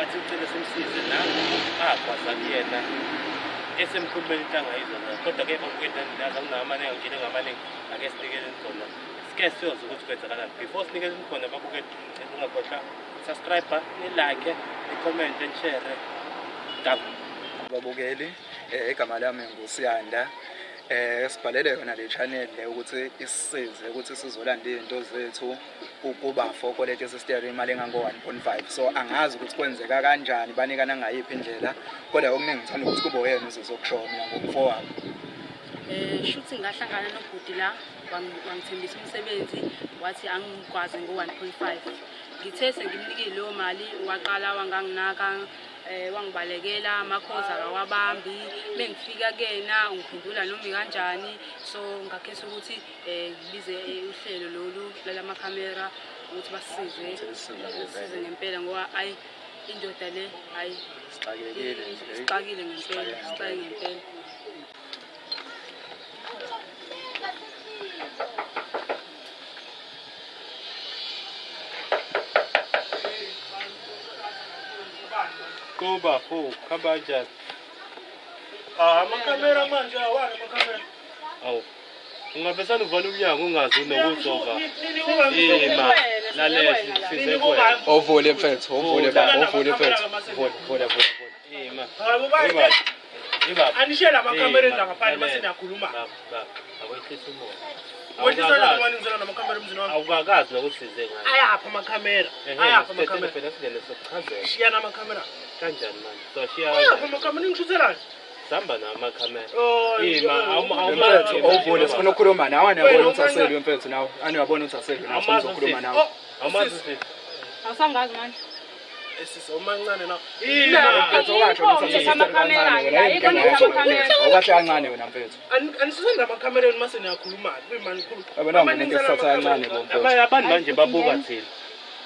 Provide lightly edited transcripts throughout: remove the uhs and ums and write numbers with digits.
Wathi ucela simsize nangu agwaza kuyena esemkhulumela into angayizwa na. Kodwa-ke babukeli nani anginawo amaningi angitshele ngamaningi ake sinikeleni khona. Sike siyoze ukuthi kwenzakalani. Before sinikeleni khona babukeli ungakhohlwa subscribe, ni-like, ni-comment, ni-share. Danko. Babukeli, igama lami nguSiyanda. Sibhalele yona le channel le ukuthi isisize ukuthi sizolanda izinto zethu kubafo kolete sister imali engango 1.5. So angazi ukuthi kwenzeka kanjani, banikana ngayiphi indlela, kodwa okuningi ngithanda ukuthi kube uyena uzozokusho mina ngomfowabo. Shuthi ngahlangana nobhuti la wangithembisa umsebenzi wathi angigwaze ngo-1.5. Ngithe sengimnikile leyo mali waqala wanganginaka, wangibalekela amakhoza akawabambi. Mengifika kuyena ungiphendula noma kanjani, so ngakhetha ukuthi ngibize uhlelo lolu lalamakhamera ukuthi basisize size ngempela ngoba ayi indoda le hayi Sixakekile nje. Sixakile ngempela, sixake ngempela. Kuba fu khamba kanjani? Ah, amakhamera manje awana amakhamera. Awu. Ungavesana uvala umnyango ungazi nokuzoba. Ima, lalela size kuwena. Ovule mfethu, ovule baba, ovule mfethu. Vula, vula, vula. Ima. Hayi baba. Ibaba. Ibaba. Anishela amakhamera Ima, la ngaphandle bese lalela. niyakhuluma. Baba, baba, akwehlisa umoya. Wehlisa Awukakazi- noma ningizela namakhamera emzini wami. Awukakazi nokuthi size ngani. Ayapha amakhamera. Ehhe, Ayapha sithethe amakhamera. phela singene sokuchazela. Shiyana amakhamera. Kanjani manje? Soshiya Ayapha kanjani? amakhamera ningishuthelani? Sihamba namakhamera. Oh, Ima, Mfethu, ovule sifuna ukukhuluma nawe, aniyabona ukuthi aselwe mfethu nawe. Aniyabona ukuthi aselwe nawe, sifuna ukukhuluma nawe. Awumazi sisi. Awusangazi manje. Sisi omancane na. Ima. Mfethu okahle wena uthatha Ayikho kancane wena, ayikho ayikho amakhamera. Awukahle kancane wena mfethu. Anisuse namakhamera enu mase niyakhuluma. Kuyimani khulu. Yabona mina into esithatha kancane bo mfethu. Abanye abantu manje babuka thina.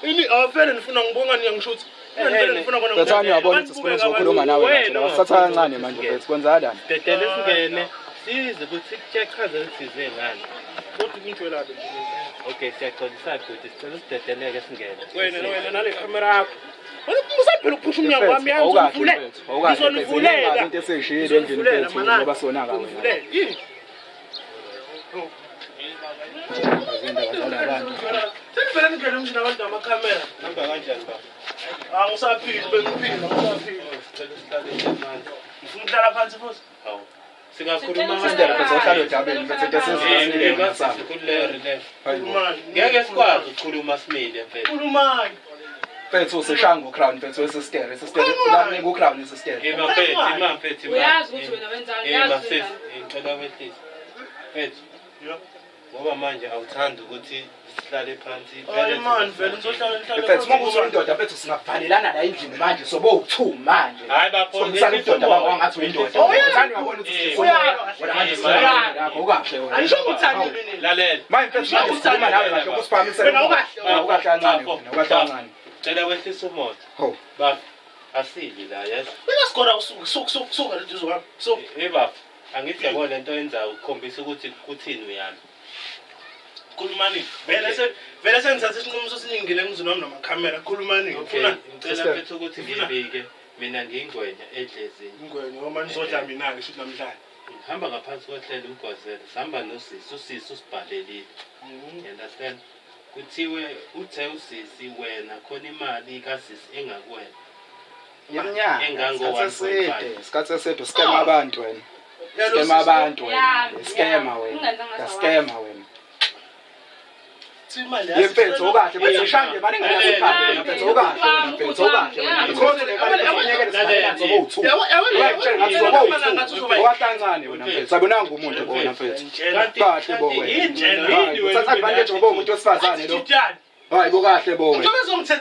Ini awufele nifuna ngibonga niyangishutha. Nifele nifuna kona. Mfethu aniyabona ukuthi sifuna ukukhuluma nawe manje. Wena Wasithatha kancane manje mfethu, kwenzakalani? Dedele singene size ukuthi kuyachaza ukuthi size ngani. Kodwa ngijwela ke. Okay, siyaxolisa bhuti, sicela usidedeleke singene. Wena wena nale camera yakho. Wena usaphela ukuphusha umnyango wami Mfethu, awukahle ngizonivulela. mfethu, awukahle mfethu. Ngizonivulela. Into eseyishiyile endlini mfethu ngoba sonaka wena. Ngizonivulela. Yini? Izindaba zalabantu. Senivele ningene emzini abantu namakhamera. Hamba kanjani baba? Angisaphili bengiphila, angisaphili. Sicela usihlale nje phansi. Ngifuna ukuhlala phansi futhi. Hawu. Singakhuluma Sister mfethu, awuhlale odabeni mfethu, into Eh, esezikasile ima wena sami. sikhululeke relax. Hayi bo. Khulumani. Ngeke sikwazi ukukhuluma simile mfethu. Khulumani. Mfethu useshaya ngo-crown mfethu wesister, isister lakunika u-crown isister. Ima mfethu, ima mfethu, ima. Uyazi ukuthi wena wenzani, Ima uyazi sis, wenzani. ngicela wehlise. Mfethu, Yo. ngoba manje awuthandi ukuthi sihlale phansi. Hayi man, vele nizohlala nihlale. Mfethu uma kuthi uyindoda mfethu singavalelana la endlini manje sobe u-two manje. Hayi bafo, Sombisana indoda baba wangathi uyindoda. Oh, yeah. Ngani uyabona ukuthi Uyalwa. wena manje Uyalwa. yakho ukahle wena. Angisho ukuthi ani mina. Lalela. Manje mfethu manje sikhuluma nawe kahle ukusiphakamisela. Wena ukahle. Wena ukahle kancane wena ukahle kancane. Cela wehlise umoya. Ho. Bafo, asili la yes. Mina sigora usuku suku suku suka leduze kwami. Suku. Hey bafo, angithi yabo lento oyenzayo ukukhombisa ukuthi kuthini uyami. Khulumani. Vele se vele sengithatha isinqumo sosiningile emzini wami namakhamera. Khulumani. Okay, Ngifuna ngicela Sister. mfethu ukuthi ngibike mina ngiyingwenya edlezini. ingwenye ngoba nizodla mina ke shuthi namhlanje. Ngihamba ngaphansi kohlelo umgwazelo, sihamba nosisi, usisi usibhalelile. You understand? Kuthiwe uthe usisi wena khona imali kasisi engakuwena. Iminyaka. Engango Isikhathi 1.5. eside, isikhathi eside uskema abantu wena. Skema abantu wena. Skema wena. Skema wena. Imali Ye mfethu okahle mfethu shanje manje ngiyasiphanda wena mfethu okahle wena mfethu okahle wena. Ikhona le mali esinyekele sivalelana sobe u-two. Uyayitshela ngathi sobe u-two. Okahle kancane wena mfethu. Sabonanga umuntu bo wena mfethu. Kahle bo wena. Yini wena Uthatha advantage ngoba umuntu wesifazane lo. Hayi bo kahle bo wena.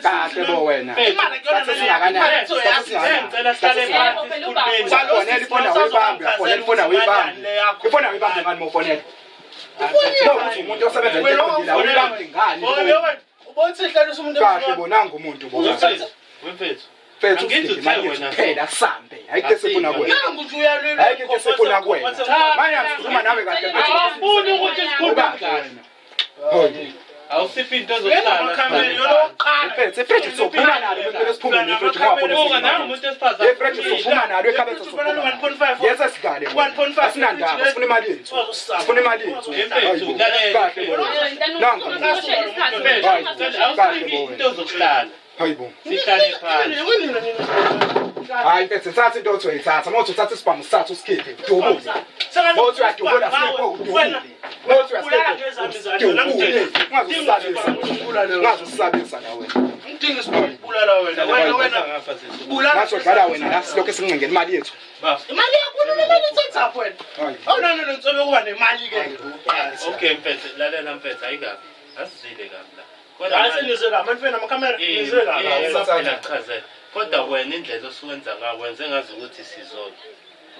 Kahle bo wena. Isikhathi esingakanani? Isikhathi esingakanani? Ngicela sihlale Yebo, phansi phela ubaba. sikhulume. Ufonela ifoni awuyibambi, ufonela ifoni awuyibambi. Ifoni awuyibambi ngani mawufonela? Lo uthi umuntu osebenza into eqondile awuyibambi ngani? Ubona ihlalisa umuntu Kahle bonanga umuntu bo. Mfethu, mfethu. Mfethu Angithi usidinga uthe imali yethu wena kuphela sambe. Ayikho esifuna kuwena. Nangu nje uyalwela. Ayikho into esifuna kuwena. Manje asikhuluma nawe kahle mfethu. Awufuni ukuthi sikhulume Ukahle kahle. wena. Hoyi. Awusiphi into Uyenamakhamera, ezokuhlala. yolokuqala. Mfethu, ifriji sizophuma nalo kumele siphume nefriji ngoba Buka nangu umuntu wesifazane. Ifriji sizophuma nalo ekhabethe sizophuma nalo. Yes sidlale. Asinandaba, sifuna imali yethu. Sifuna imali yethu. Mfethu, lalela. Kahle bo. Nangu. Mfethu, awusiphi into ezokuhlala. Hayibo. Sihlale phansi. Hayi mfethu, thatha into othi uyayithatha. Uma uthi uthatha isibhamu sithatha usikhiphe. Dubule. Mawuthi uyadubula sipho udubule. Mawuthi uyasipho. Dubule. Ungazusabisa. Ungazusabisa la wena. Ngidinga isibulala wena. Wena wena. Ngapha sisi. Bulala. Ngathi udlala wena la silokhu esincengela imali yethu. Imali yakho imali ithathaphi wena? Hayi. Awunano nentswebe kuba nemali ke. Okay mfethu, lalela mfethu ayikabi. Asizile kabi la. Kodwa Hayi manje- senize kabi, manje namakhamera nize kabi. Eh, chazela. Kodwa wena indlela osuwenza ngayo wenze ngazi ukuthi sizona.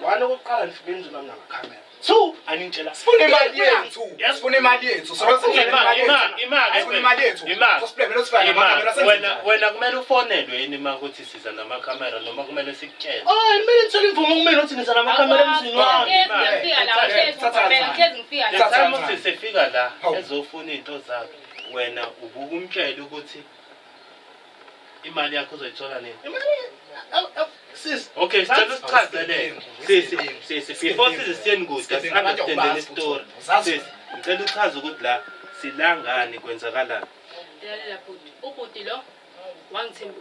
One okokuqala nifike endlini wami namakhamera. Two, aningitshela. Sifuna imali yethu. Yes. Sifuna imali yethu. Sifuna imali yethu. Imali, Sifuna imali yethu. Imali. Sosipleme sifana Imali. namakhamera Wena wena kumele ufonelwe yini uma ukuthi siza namakhamera noma kumele sikutshele. Oh, kumele nithole imvumo kumele ukuthi niza namakhamera emzini wami. Hlezi ngiyafika la, hlezi ngibheka, hlezi ngifika la. The time uthi sefika la Hawu. ezofuna iy'nto zakhe wena ubuke umtshele ukuthi imali yakho uzoyithola nini. Imali sis. Okay, sicela usichazele. Sisi, sisi, before size siyeni kude, understand le story. Sisi, ngicela uchaze ukuthi la silangani kwenzakalani. Lalela bhuti, ubhuti lo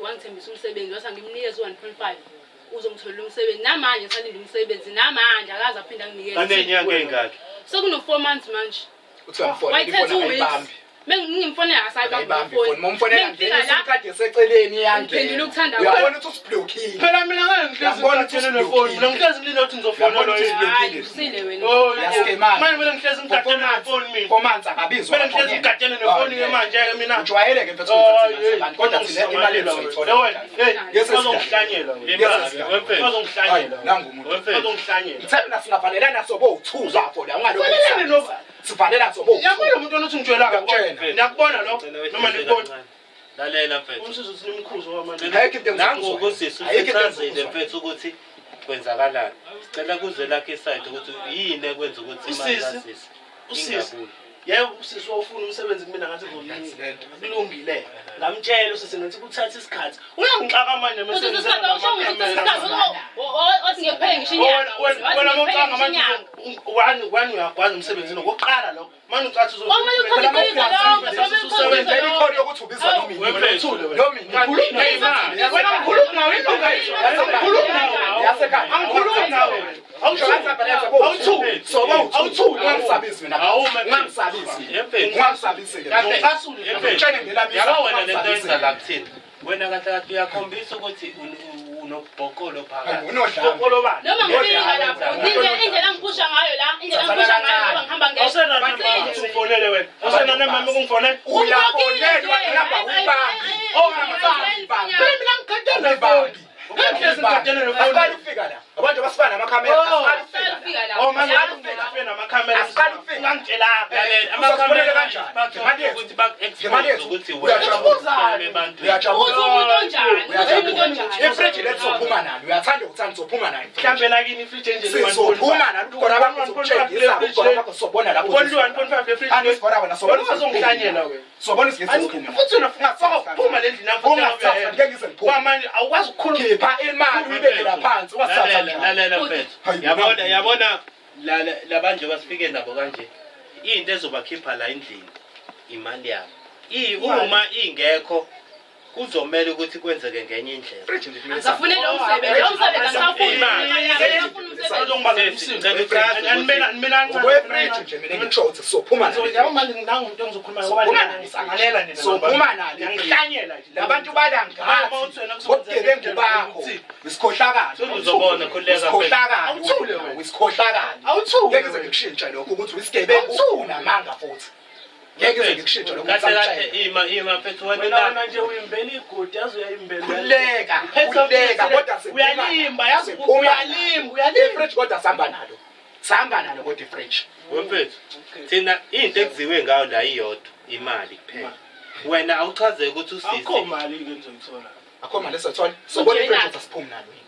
wangithembisa umsebenzi wathi angimnikeze u-1.5 uzongitholela umsebenzi. Namanje ngisalinde umsebenzi, namanje akaze aphinde anginikeze. Kaney'nyanga ey'ngaki? Sekuno-4 months manje. Uthi uyamfonela Wayithetha ifoni u-weeks. akayibambi. Mengimfonela akasayibambi Akayibambi ifoni. ifoni. Momfonela Mengifika la, isikhathi eseceleni iyangena. Ngiphendula ukuthanda Uyabona ukuthi usiblockile. Phela mina ngeke ngihlezi Uyabona ukuthi ngigatshele nefoni. Mina ngihlezi ngilinde ukuthi ngizofonelwa Uyabona ukuthi yini. hayi usile wena. Oh, Uyaskemana. Manje mina ngihlezi ngigatshele nefoni mina. Four months akabizwa. Mina ngihlezi ngigatshele nefoni ke manje ke mina. Ujwayele ke mfethu Oh, ukuthatha imali hey, zabantu kodwa thina imali yethu soyithola. Wena, hey, Yes, yes. bazongihlanyela wena. Imali, wemfethu. Bazongihlanyela. Hayi, nangu umuntu. Wemfethu. Bazongihlanyela. Ngithe mina singavalelana sobo u2 lapho la ungalokhu. Valelane no- Sivalela sobo u2. Yabona umuntu onothi ngijwayela Ngiyakutshela. Ngiyakubona lo Ngicela wehlise noma nikubona. kancane. Lalela mfethu. Umsizi uthi nimkhuzo kwamanje. Ayikho into Nangoku engizokuzwa. sisi Ayikho into usichazile engizokuzwa. mfethu ukuthi kwenzakalani. Sicela kuzwe lakhe iside ukuthi yini ekwenza ukuthi imali Usisi, kasisi usisi. ingabuyi. Yebo usisi wawufuna umsebenzi kumina ngathi ngizomnika. Kulungile. Ngamtshela usisi ngathi kuthatha isikhathi. Uyangixaka manje Uthi isikhathi awusho ukuthi isikhathi othi ngekuphele ngisho inyanga. Wena mawucanga manje wani wani uyagwaza umsebenzi okokuqala lokho. Manje ucathi Kwakumele uchaze iqiniso lonke, kwakumele uchaze Wena iqiniso ikhona yokuthi ubizwa Hawu. noma yini. Wethule wena. Noma yini. Wena ngikhuluma nawe into ongayizwa. Ngikhuluma nawe. Yasekhaya. Angikhulumi nawe. Awuthule. Sobo u2. Awuthule. Ungangisabisi mina. Awume. Ungangisabisi. Mfethu. Ungangisabisi ke. Ngicasule. Mfethu. Ngitshele ngelami Yabo wena lento yenza la kuthina. Wena kahle kahle uyakhombisa ukuthi unobhokolo phakathi. Unodlame. Okolobani. Noma ngifika lapho, indlela engiphusha ngayo la, indlela engiphusha ngayo ngoba ngihamba ngedwa. Awusena namba ungifonele wena. Awusena namba ungifonele. Uyafonelwa inamba uyibambi. Oh, Uyibambi. Phela mina ngigatshele nefoni. Ngihlezi ngigatshele nefoni. Asiqali ukufika la. Abantu abasifana namakhamera. Oh. Asiqali ukufika la. Ufika la. Oh manje Asiqali ukufika. ufike namakhamera. Asiqali ukufika. Ungangitshelanga. Lalela, Uzosibonela amakhamera kanjani? bathi Ngemali yethu. ukuthi baku-expose Ngemali yethu. ukuthi wena Uyajabula. ukhuluma ebantwini. Uyajabula. Uthi umuntu onjani? Uthi umuntu onjani? Ifriji lethu sophuma nalo. Uyathanda ukuthanda sophuma nayo. Mhlambe la kini ifriji enje Sizophuma nalo. Khona bakho sokutshengisa. Khona bakho sobona lapho. Ubona 1.5 le fridge. Ani sikhona wena sobona. Uzongihlanyela wena. Sobona isigezi siphuma. Futhi wena faka phuma le ndlini yakho. Ungasithatha ngeke ngize ngiphume. Kwamanje awukwazi ukukhuluma. Khipha imali uyibeke la phansi ungasithatha Lalela, njalo. lalela mfethu. Hayi, Yabona, nangu. yabona labanje basifike nabo kanje. Into ezobakhipha la endlini imali yabo. Uma ingekho kuzomela ukuthi kwenzeke ngenye indlela. Ifriji nje kumele Angisafune lo msebenzi, lo msebenzi angisawufuni. Imali yami, angisafuni umsebenzi. Uzongibangela Sisi, umsindo. ngicela uchaze ukuthi- Animela animela Ngokwefriji nje mina ngisho ukuthi sophuma nalo. Yabo manje nangu umuntu engizokhuluma ngoba Sophuma nalo. ngisangalela nina. Sophuma nalo. Ngihlanyela nje. Labantu balangathi ngobugebengu bakho. Isikhohlakalo. Uzobona, khululeka mfethu. Isikhohlakalo. Awuthule wena. Isikhohlakalo. Awuthule Ngeke ngize wena. ngikushintshe lokho ukuthi uyisigebengu Awuthule. unamanga futhi. Ngeke ngize ngikushintshe lokho Kahle kahle ukuthi ima ima mfethu wena Wena la. wena nje uyimbela igodi yazi uyayimbela. Khululeka, khululeka kodwa siphuma Uyalimba yazi siphuma uyalimba uyalimba. Ifriji kodwa sihamba nalo. Sihamba nalo kodwa ifriji. Wemfethu. Thina into ekuziwe ngayo la iyodwa imali kuphela. Wena awuchazeke ukuthi Akukho usisi mali ke ngizoyithola. Akho mali esothola. Sobona Unjena. ifriji ukuthi asiphumi nalo yini.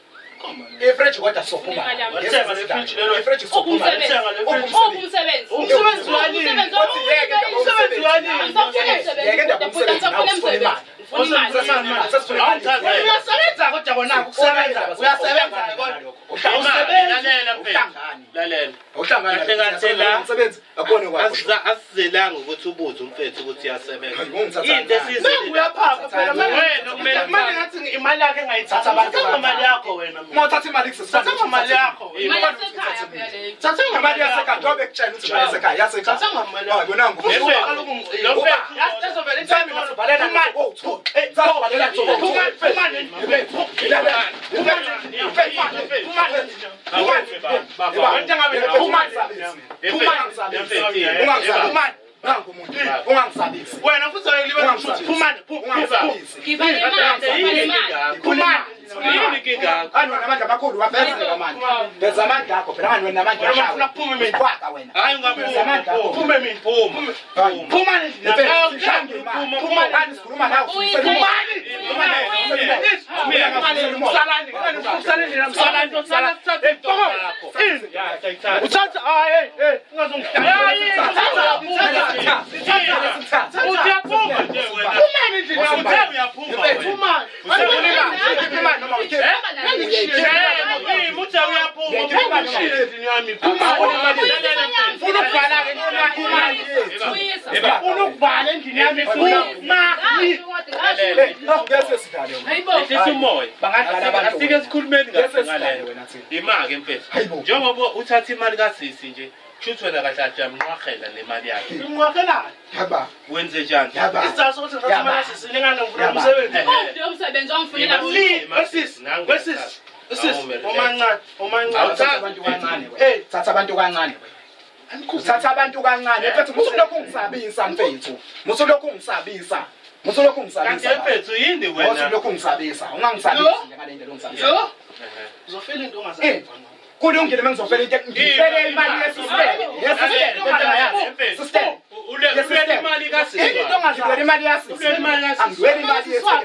Ifridge kodwa sophuma. Walithenga le fridge lelo. Ifridge sophuma. Umsebenzi. Walithenga le fridge. Uphi umsebenzi? Umsebenzi wani? Umsebenzi Wathi yeke indaba Umsebenzi wani? Angisafuni umsebenzi. Yeke indaba Bhuti, yomsebenzi, angisafuni nawe ufuna umsebenzi. imali. Ngifuna imali. Sesifuna imali. Sesifuna imali. Uyasebenza kodwa kona ukusebenza. Uyasebenza kodwa. Lalela mfethu. Uhlangani. Lalela. Awuhlangani. Kahle kahle la. Umsebenzi akone kwakho. Asizelanga ukuthi ubuze umfethu ukuthi uyasebenza. Hayi, ungithatha Into kancane. esizele. Nangu uyaphapha phela Wena okumele manje ngathi imali yakhe engayithatha. Thatha abantu Thatha imali kancane. yakho wena. Uma uthatha imali kusisi. Thatha imali yakho. Imali yasekhaya phela leyo. Thatha Imali yasekhaya njengoba ekutshela ukuthi imali yasekhaya yasekhaya. Thatha ngamali yakho. Hayi, nangu. Futhi Lo uqala ukungicika. mfethu- Yazi ezovela Mthembi ngasibhalela ngo-two. Sasibhalela ngo-two. Phuma phuma Nangu umuntu. Ungangisabisi. Wena futhi uyolibela ukuthi phumani Ungangisabisi. Khipha le mali, khipha le mali. phumani. Yini inkinga yakho? Ani wena amandla amakhulu wavezele amandla. Veza amandla akho phela ngani wena amandla Wena ashawe. ufuna kuphume mina. Usiqhwaga wena. Hayi ungaphuma. Veza amandla akho. Phume mina. Phuma. Hayi. Phumani. Mfethu, sishange imali. Phuma. Ani sikhuluma nawe. Uyise. Phumani. Uyise. Salani, salani, salani, salani. Uthatha hayi hey ungazongihlala. Uyaphuma nje wena. Phumani endlini yami. Uthe uyaphuma wena. Phumani. Imali noma ukhiphe. Yebo, uthe uyaphuma. Ngishiye endlini yami. Phumani. Ufuna ukuvala ke endlini yami. Phumani. Uyisa. Ufuna ukuvala endlini yami. Phumani. Ngeke sidlale wena. Hayibo. Ehlisa umoya. Bangadlala abantu. Asike sikhulumeni Ngeke kahle sidlale ngale. wena thina. Ima-ke mfethu. Hayibo. Njengoba uthatha imali kasisi nje, kushuthi wena kahle kahle uyamnqwahela nemali yakhe. Ngimwakelani. Yaba. Wenze njani? Yaba. Isizathu sokuthi ngithatha imali yasisi lengane ngifuna umsebenzi. Uphi lo msebenzi wangifunela wona? Li, wesisi, wesisi, wesisi, omancane, omancane. Thatha abantu kancane wena. Hey. Thatha abantu kancane wena. Uthatha abantu kancane mfethu musu lokhu ungisabisa mfethu. Musu lokhu ungisabisa. Musu lokhu Kanti ungisabisa. mfethu yini Musu wena? lokhu ungisabisa. Ungangisabisi nje ngale ndlela ongisabisa. Yo. Uzofela into Eh. ongazazi. Kulungile mengizofela into ngifele imali yesistem. Yesistem into engayazi. System. Ulele imali kasisi. Into ongazazi. Ngilwela imali yasisi. Ulwela imali kasisi. Angilweli imali yesistem.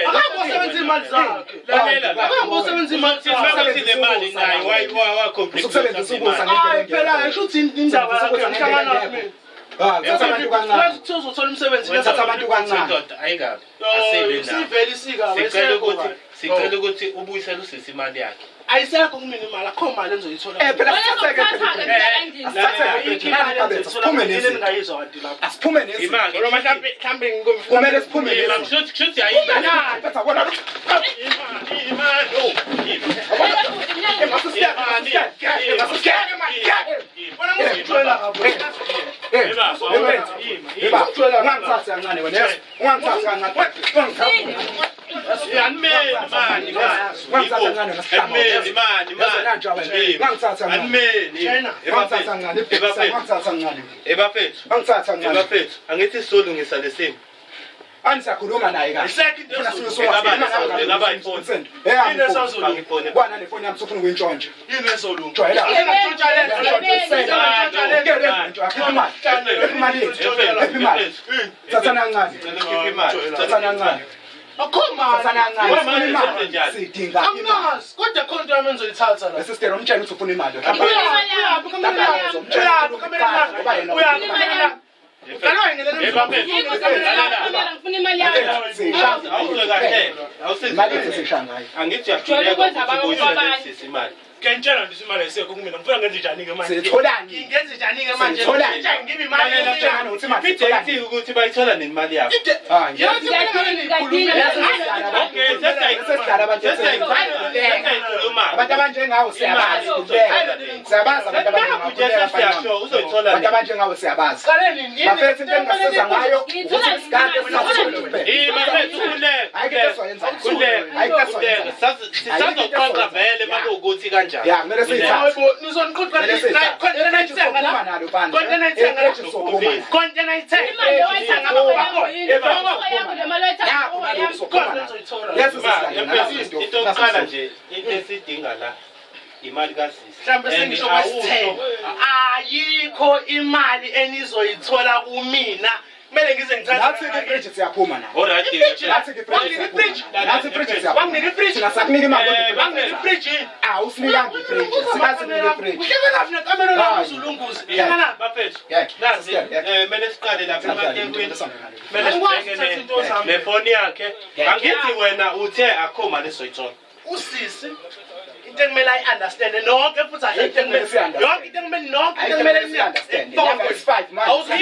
Akangosebenzisa imali zakhe. Lalela la. Akangosebenzisa imali Sisi zakhe. bakuthi le mali nayo Usukusebenzisa ukusa Hayi phela ngisho ukuthi indaba yakhe ngihlangana nami. Ah, thatha abantu kancane. Wazi uzothola umsebenzi Thatha abantu kancane. Ndoda ayikabi. Asibe nayo. Sivele isika Sicela ukuthi sicela ukuthi ubuyisele usisi imali yakhe. Ayisekho kumina imali akho mali engizoyithola. Eh phela Wena sithatheke uzokuthatha-ke phela la endlini. Asithatheke Imali engizoyithola Siphume kumina nezimo. engingayizwa kanti lapho. Asiphume nezimo. Imali. Noma mhlambe mhlambe Kumele siphume Ima nezimo. kushuthi kushuthi ayikho. Mfethu akona. Imali. Oh. Wena futhi, mina Wena muzithola kabi. Eh, Eba, ungangithathi kancane wena. Yes. Ungangithathi kancane. Ungangithathi. Animeli mani Ungangithathi kancane wena sihlama. Animeli mani Yezwa wena. Ungangithathi kancane. Animeli. Ungangithathi kancane. Ungangithathi kancane. Ebafethu. Ungangithathi kancane. Ebafethu. Angithi sizolungisa lesimo. Ani siyakhuluma naye kahle. Isekho into Funa ezolunga. Ngaba ifoni. Eh, Yini esazolunga? Ifoni. Kwana nefoni yami sofuna ukuyintshontsha. Yini ezolunga? Jwayela. Thathana kancane. Thathana kancane. Akho mali. Thathana kancane. Sifuna imali. Sidinga imali. Anginazi kodwa khona into yami engizoyithatha la. Sister umtshela ukuthi ufuna imali. Uyaphi kamele lami? Uyaphi kamele lami? Uyaphi kamele lami? Yikho ngifuna ngifuna imali yami. Awuzwe kahle. Awusizwe. Imali ethu sisha ngayo. Angithi Jwayele uyahluleka ukwenza ukuthi abantu ubuyisele kwabanye. usisi imali. Ngiyantshela nje imali ayisekho kumina. Ngifuna ngenze njani ke manje? Sitholani? Ngenze njani ke manje? Sitholani? Ngibe imali. Ngiyantshela ukuthi imali Iphinde sitholani. ithi ukuthi bayithola nini imali yabo. Ah, nje. Okay, Sesidlala abantu sesiyayikhuluma. Abantu abanjengawe siyabazi. Siyabazi abantu abanjengawe. Nje sesiyasho uzoyithola Abantu nini. abanjengawe siyabazi. Bafethu into engingasiza ngayo ukuthi sigade sithathe kuphela. Ima mfethu khuleka. Ayikho into esoyenza. Khuleka. Ayikho into esoyenza. Khuleka. Sisazoxoxa vele makuwukuthi kanjani. Ya, kumele siyithathe. Hayibo, nizoniqoqa Kumele siyithathe. khona nayithenga la. Sophuma nalo bandla. Konke nayithenga la. Eh, sophuma. Konke nayithenga. Imali owayithenga yakho yini? Yakho le mali oyithatha Yakho nalo yami. sophuma nalo. Leso Ma, sisidlale. into yokuqala nje into esidinga la imali kasisi. Mhlawumbe sengisho kwesithembu. Ayikho imali enizoyithola kumina. Kumele ngize ngithathe. Nathi ke fridge siyaphuma na. Alright. Nathi ke fridge Wanginika siyaphuma. Nathi fridge siyaphuma. Wanginika ifridge. Thina sakunika imali kodwa ifridge. Wanginika ifridge. Ah, usinikanga ifridge. Sikazi ifridge. Uhlangana phi nekamelo lami Hayi. uzulunguzi? Yeah. Uhlangana Bafethu. Yeah. Nazi Yeah. mele siqale lapha ematekwini. Mele Angikwazi sibheke ukuthatha into zami. nefoni yakhe. Yeah. Angithi wena uthe akho mali esizoyithola. Usisi into ekumele ayi-understande nonke futhi ayikho into Ayikho ekumele ekumele siyi-understand. yonke into ekumele nonke into Ayikho ekumele ekumele siyi-understand. Inyanga is-five manje. Awuthi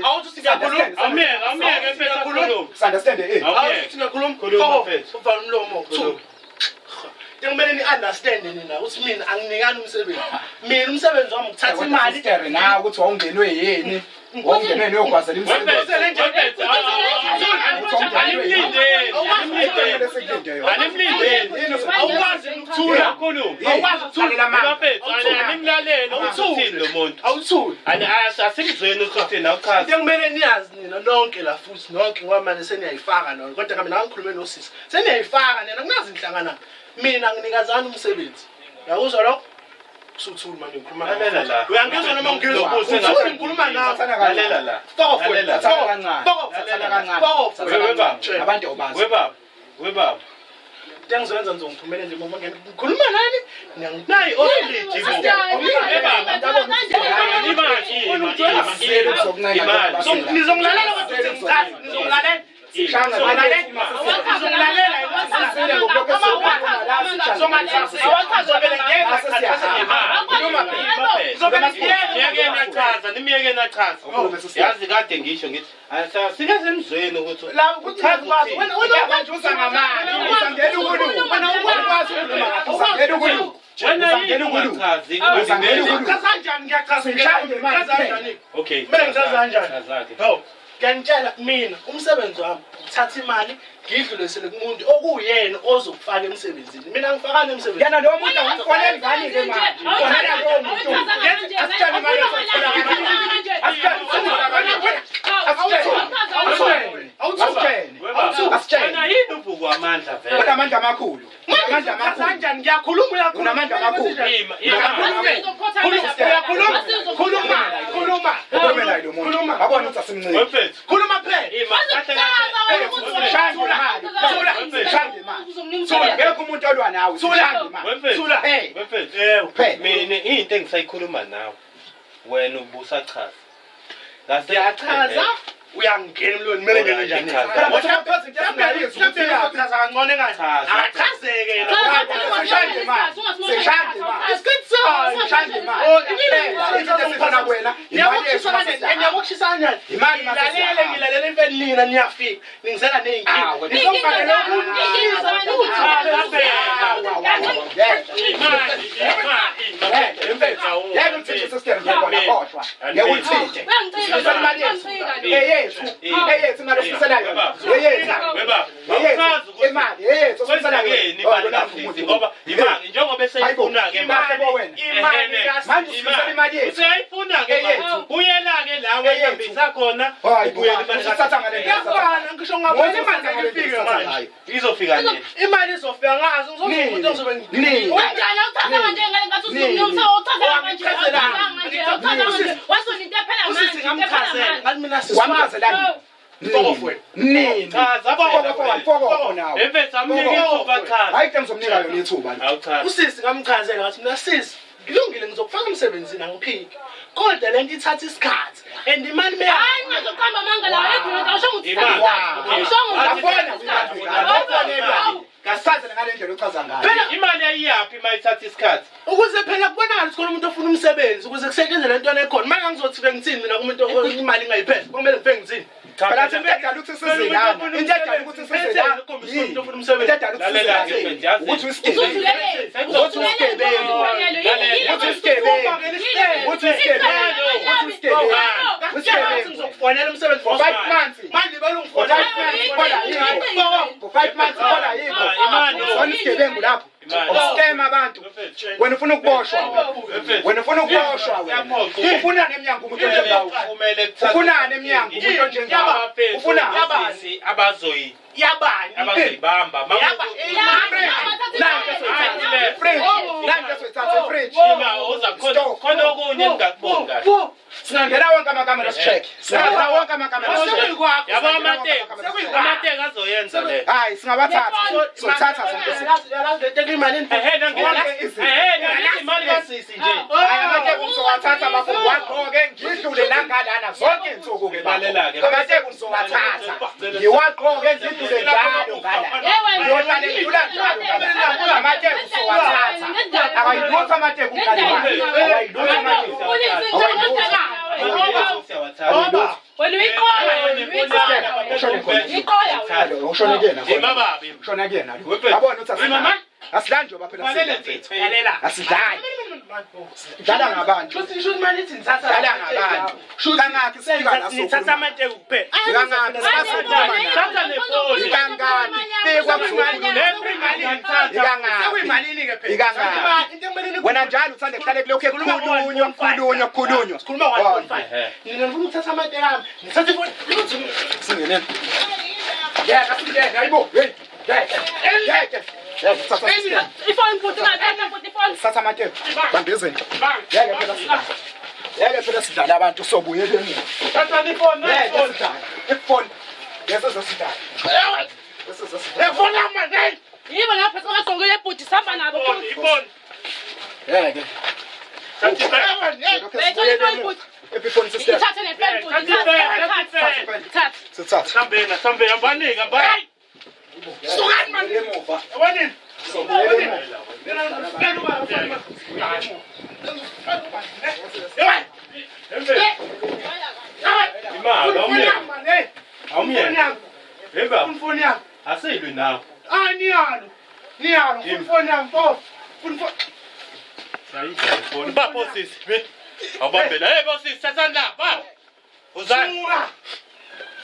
awuthi siyakhuluma Awumyeke, awumyeke mfethu akhulume. Understand eh. awuthi siyakhuluma Khuluma, Foko, mfethu. uvala umlomo Khuluma. Two. Into ekumele ni-understande nina ukuthi mina anginikani umsebenzi mina umsebenzi wami ukuthatha imali Sister na ukuthi wawungenwe yini? Wawungenwe niyogwazela imisebenzi. Wefethu, animlindeli, animlindeli. Animlindeli. Awukwazi ukuthula. Akhulume. Awukwazi ukuthula. Bafethu, animlalele uthini lo muntu. Awuthuli. Ani asimzweni ukuthi awuchazi. Into ekumele niyazi nina nonke la futhi nonke ngoba manje seniyayifaka nonke kodwa mina ngikhulume nosisi seniyayifaka nina kunazi inhlangana mina nginikazana umsebenzi uyakuzwa lokho usuthuli manje ngikhuluma nawe. Lalela la. Uyangizwa noma ngizwa Lokuthi uthuli ngikhuluma nawe Thathana kancane. Lalela la. Foko Lalela. Thathana kancane. Foko. Thathana kancane. Foko. Thathana Webaba. kancane. Abantu awubazi. Webaba. Webaba. Into engizoyenza ngizongiphumelela nje ngoba ngene ngikhuluma nani Nayi ostrich bo. Imali. Nizongilalela kodwa uthi ngichaze nizongilalela Sishanga nizongilalela Nimyeke nachaza, nimyeke nachaza. Yazi kade ngisho ngithi sike semzweni ukuthi La ukuthi ngiyakwazi. Wena wena Manje uza ngamandla. Uzangena ukuluka. Awukwazi ukukhuluma kahle. Uzangena ukuluka. wena yini Uzangena ukuluka. ungachazi? Uzangena ukuluka. Ngichaza kanjani ngiyachaza Sishaya ngemali ngichaza kanjani Okay. Mina ngichaza kanjani? Chaza-ke. Hawu, ngiyanitshela mina umsebenzi wami ukuthatha imali ngiyidlulisele kumuntu okuyena ozokufaka emsebenzini mina angifakani emsebenzini Yena lo muntu awumfoneli ngani ke manje? Fonela lowo muntu. Asitshele imali esothola Asitshele. Webaba. Asitshele. Wena yini uvukwa amandla vele? Unamandla amakhulu. Unamandla Ngichaza amakhulu. kanjani ngiyakhuluma uyakhuluma Unamandla amakhulu. Ima, ima. Uyakhuluma khuluma khuluma Ukhulume naye lo muntu. Khuluma. Wabona ukuthi asimncike. Wemfethu. Khuluma phela Ima, kahle kahle. Sishaya ngemali. Sishaya ngemali. Ngekho umuntu olwa nawe. Sishaya ngemali. Wemfethu. Hey. Wemfethu. Yebo. Phela. Mina into engisayikhuluma nawe wena ubusachaza. Ngase Ngiyachaza uyangena emlweni kumele ngene njani Chaza. Phela bathi bachaza into esingayizwa ukuthi iyaphi. Chaza kancane kanje Chaza. akachazeke yena Sishaya ngemali. Sishaya ngemali. Isikhathi sayo. Sishaya ngemali. Oh, Phela, into esifuna kuwena, imali yethu Niyakushisa kanjani? masesiyahamba. Niyakushisa kanjani? Imali Ngilalele masesiyahamba. ngilalele imfeni nina niyafika. Ningisela ney'nkinga. Ah, wena. Nizongifakela Imali, ima, ima. Mfethu awu. Ngeke uthinte sister ngiyabona khohlwa. Ngeke uthinte. Eyethu, eyethu imali osifisela yona. Eyethu. Webaba. Eyethu. Awuchazi ukuthi Imali eyethu osifisela yona. kwenzekeni imali kasisi ngoba imali njengoba eseyifuna-ke Imali bo wena. Imali Manje usifisela imali yethu. Useyayifuna-ke Eyethu. buyela-ke la Eyethu. wehambisa khona Hayi, ubuyele bo, imali usithatha ngale ndlela. Kuyafana ngisho ngabona imali ngeke ifike manje. Izofika nini? Imali izofika ngazi ngizothi umuntu ozobe Nini? Usisi ngamchazela ngathi mina sisi Wamchazelani? Fokofo wena. Nini? Chaza phela. Fokofo, fokofo nawe. Mfethu amnike ithuba chaza. Hayi ke ngizomnika yona ithuba. Awuchaza. Usisi ngamchazela ngathi mina sisi ngilungile ngizokufaka emsebenzini angiphiki. Kodwa lento ithatha isikhathi and imali meya Afona kuyibantu. Ngasichazele ngale ndlela ochaza ngayo. Phela Imali ayiyaphi uma ithatha isikhathi? ukuze phela kubonakale ukuthi khona umuntu ofuna umsebenzi ukuze kusetshenzwe le ntwana ekhona manje angizothi bengithini mina kumuntu imali ingayiphela kumele ngifike ngithini Phela thina into edala ukuthi size lana. Into edala ukuthi size lana. Umuntu ofuna Into umsebenzi edala ukuthi size lana. Ukuthi usigebengu. Ukuthi usigebengu. Ukuthi usigebengu. Ukuthi usigebengu. Ukuthi usigebengu. Usigebengu ngizokufonela umsebenzi For 5 months. manje belu For ngifonela 5 months khola yikho. For 5 months khola yikho. Imali. Usona isigebengu lapho. Imali. Uskema abantu. Mfethu. Wena ufuna ukuboshwa. Mfethu. Wena ufuna ukuboshwa wena. Siyaphoqa. Ufunani emnyango umuntu onjengawe? Kumele kuthathe Ufunani emnyango umuntu onjengawe? Ufunani? Yabani abazoyi yabani abazoyibamba. Yaba- Fridge. Nanti esoyithatha fridge. Ima uza khona khona okunye engingakuboni kahle. Singangena wonke amakamera si-check. Singangena wonke amakamera si-check. Sekuyikwakho. Yabo amateki, amateki azoyenza le. Hayi singabathatha. Sothatha zonke izinto. Yalazi le teki imalini? Ehe, nangena. Zonke izinto. Ehe, nangena imali kasisi nje. Hayi amateki ngizowathatha bafo ngiwagqoke ngidlule nangalana zonke iy'nsuku ke bafo. Lalela-ke. Amateki ngizowathatha. Ngiwagqoke ngidlule njalo ngala. Ngiyohlale ngidlula njalo ngala. Amateki ngizowathatha. Akayilutho amateki umngani wami. Awayilutho amateki. Siyawathatha. Wena uyiqola wena uyiqola. Ushone khona. Iqola wena. Alo, ushone kuyena khona. Imababi. Ushone kuyena lo. Wepe. Yabona ukuthi Wena, asidlali. Asidlali njengoba phela Lalela sidlala. mfethu. Lalela. Asidlali. Dlala ngabantu. Shuthi shuthi manje ithi nithatha Dlala ngabantu. Kangakhi sifika la Nithatha sokhuluma. amateki kuphela. Kangakhi sasikhuluma nawe. Thatha nefoni. Ikangaki fikwa kuzokhuluma. Ikangaki. Sekuyimalini ke phela? Ikangaki. Into ekumele Wena njalo uthanda kuhlale kulokhu kukhulunywa kukhulunywa kukhulunywa. Sikhuluma 1.5. Nina nifuna ukuthatha amateki ami. Nithatha ifoni. Singeneni. Ngeke singene hayibo. Hey. Ngeke. Ngeke. Ngeke thatha. Ifoni bhuti ungathatha bhuti ifoni. Thatha amateki. Bamba izinto. Ngeke phela sidlala. Ngeke phela sidlala abantu sobuyela emuva. Thatha ifoni, Ngeke ifoni. sidlala. Ifoni. Ngeke sizosidlala. Ngeke sizosidlala. Ifoni yami manje. Hey. Yibo lapha sebagqokile bhuti sihamba nabo. Ifoni, ifoni. Ngeke. Thatha ifoni. Bethole ifoni bhuti. Ifoni sister. Ithathe nefoni bhuti. Thatha ifoni. Thatha. Sithatha. Sambeni, sambeni, ambanike, ambani. Sukani manje. Emuva. Yabonini? Sobuyela emuva. Imali, awumyeke. Awumyeke. Hemba, Ifoni yami. asilwi nawe. Ah niyalo. Niyalo, ifoni yami mfo. Ifoni. Sayidla ifoni. Bapho sisi, be. Awubambela. Hey bosisi, thathani la, baba. Uzani. Suka.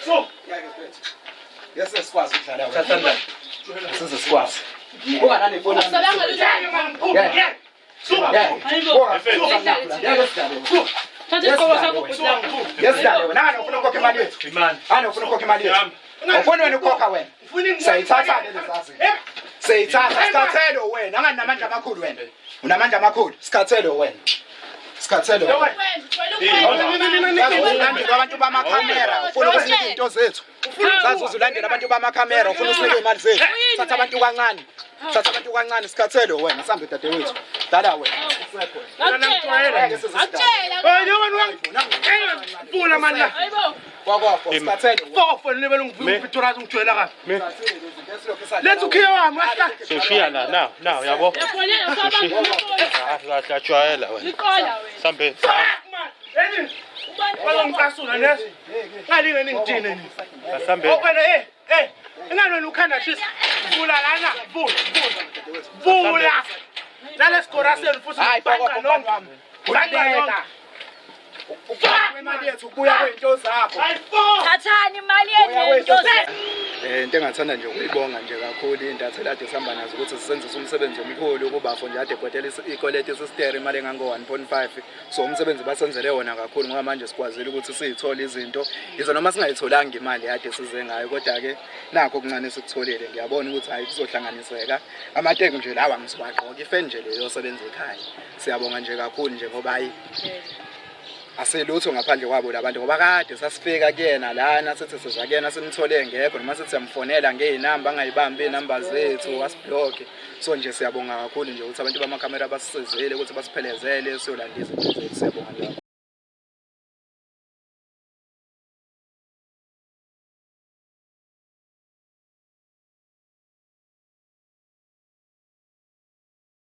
Suka. Ngeke mfethu. Ngeke sikwazi ukudlala wena. Thathani la. Size sikwazi. Buka nale foni. yami. Sabanga lutho. Ngeke man, phuma. Ngeke. Suka. Ngeke. Hayibo. Buka. Ngeke sidlale. Thatha isigqoko sakho bhuti la. Ngeke sidlale wena. Ngani ufuna ukukhokha imali yethu? Imali. Ngani ufuna ukukhokha imali yethu? Hamba. Awufuni wena ukukhokha wena. Ufuna Siyayithatha ke lezazi. Siyayithatha sikhathele wena. Angani namandla amakhulu wena. Unamandla amakhulu. Sikhathele wena. Sikhathele wena. Sazi ulandela abantu bamakhamera ufuna ukusinika izinto zethu. Sazi uzulandela abantu bamakhamera ufuna usinike imali zethu. Thatha abantu kancane. Thatha abantu kancane sikhathele wena. Sambe dadewethu. Dala wena. Akutshela. Ngeke size sidlale. Akutshela. Hayi noma Vula mani la. Hayibo. Kwakwakho sikhathele wena. Fofo nilibele ngipiturazi ungijwayela kabi. Letha ukhiye wami wahla. Soshiya la, now, now, yabo. Yafonela sabanga ifoni. Ah, kahle ajwayela wena. Iqola wena. Sambe. Fuck man. Hey. Bazongicasula nesi. Ngalinge ningidine nini. Asambe. Oh wena eh eh. Ingani wena ukhanda shisa. Vula lana, vula, vula. Vula. Nale sigora senu futhi Hayi bhanqa kwakwakho nonke. mfana wami. Bhanqa nonke. Ukubuya kwemali yethu ukubuya kwey'nto zakho. Hayi fo. Thathani imali yenu into Into engathanda nje ukuyibonga nje kakhulu iy'ntatheli ade sihamba nazo ukuthi sisenzise umsebenzi omkhulu kubafo nje ade kwetela ikweleti isisteri imali engango-1.5 so umsebenzi basenzele wona kakhulu ngoba manje sikwazile ukuthi siy'thole izinto yize noma singayitholanga imali ade size ngayo kodwa-ke nakho okuncane esikutholile ngiyabona ukuthi hhayi kuzohlanganiseka amateki nje lawa ngizowagqoka ifeni nje leyo yosebenza ekhaya siyabonga nje kakhulu nje ngoba hhayi asilutho ngaphandle kwabo labantu ngoba kade sasifika kuyena lana sithi siza kuyena simthole engekho noma sithi siyamfonela ngey'namba angayibambi iy'namba zethu asibhlokhe so nje siyabonga kakhulu nje ukuthi abantu bamakhamera basisizile ukuthi basiphelezele siyolanda izinto zethu siyabonga nje kakhulu.